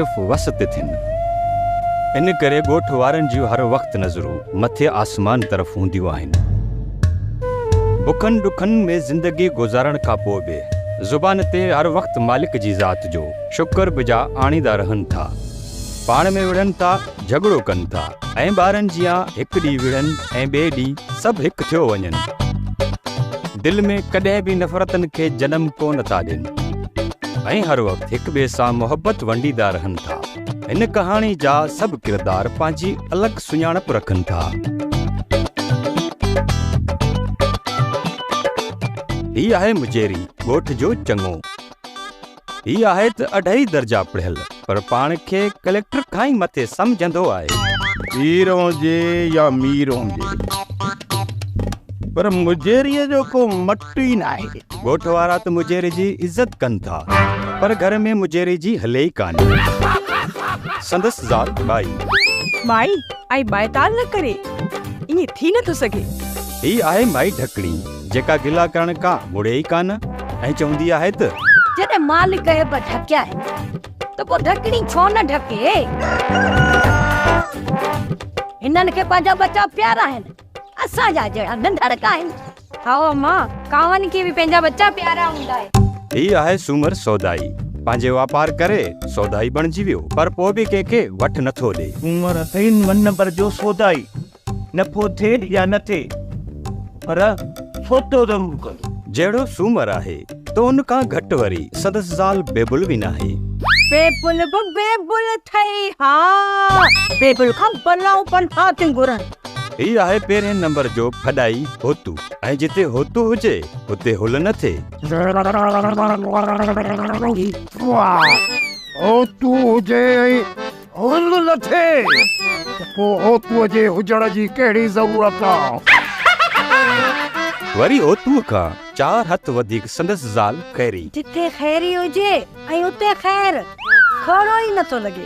صرف وس تي ٿين. ان ڪري ڳوٺ وارن جون هر وقت نظرون مٿي آسمان طرف هونديون آهن. بکن ڏکن ۾ زندگي گذارڻ کان پوء به زبان تي هر وقت مالڪ جي ذات جو شڪر بجا آڻيندا رهن ٿا. پاڻ ۾ وڙهن ٿا، جهڳڙو ڪن ٿا ۽ ٻارن جيان هڪ ڏينهن وڙهن ۽ ٻئي ڏينهن سڀ هڪ ٿيو وڃن. دل ۾ ڪڏهن به نفرتن کي جنم ڪو نه ٿا ڏين ۽ هر وقت هڪ ٻئي سان محبت ونڊيندا رهن ٿا. هن ڪهاڻي جا سڀ ڪردار پنهنجي الڳ سڃاڻپ رکن ٿا. هي آهي مجيري ڳوٺ جو چڱو. هي آهي ته اڍائي درجا پڙهيل پر پاڻ کي ڪليڪٽر کان ئي مٿي سمجهندو آهي. پير هجي يا مير هجي پر مجيريء جو ڪو مٽ ئي ناهي. ڳوٺ وارا ته مجيري جي عزت ڪن ٿا پر گهر ۾ مجيري جي هلي ئي ڪانه. سندس زال ٻائي. ٻائي ۽ ٻائيتال نه ڪري ائين ٿي نٿو سگهي. هي آهي مائي ڍڪڻي. جيڪا گلا ڪرڻ کان مڙي ئي ڪانه ۽ چوندي آهي ته. جڏهن مالڪ عيب ڍڪيا آهن ته پوء ڍڪڻي ڇو نه ڍڪي؟ هنن کي پنهنجا ٻچا پيارا آهن، اسان جا جهڙا ننڌڻڪا آهن. هائو اما، ڪانون کي به پنهنجا ٻچا پيارا هوندا آهن. هي آهي سومر سودائي. پنهنجي واپار ڪري سودائي بڻجي ويو، پر پوء به ڪنهن کي وٺ نٿو ڏئي. سومر اٿئي ون نمبر جو سودائي. نفعو ٿئي يا نه ٿئي پر سودو ضرور ڪندو. جهڙو سومر آهي ته ان کان گهٽ وري سندس زال بيبل به ناهي. بيبل به بيبل اٿئي ها، بيبل کان بلائون پناهه ٿيون گهرن. هي آهي پهرين نمبر جو ڦڏائي هوتو ۽ جتي هوتو هجي اتي هل نه ٿئي. هوتو هجي ۽ هل نه ٿئي ته پوء اوتوء جي هجڻ جي ڪهڙي ضرورت آ؟ وري اوتوء کان چار هٿ وڌيڪ سندس زال خيري. جتي خيري هجي ۽ اتي خير، کڙو ئي نٿو لڳي.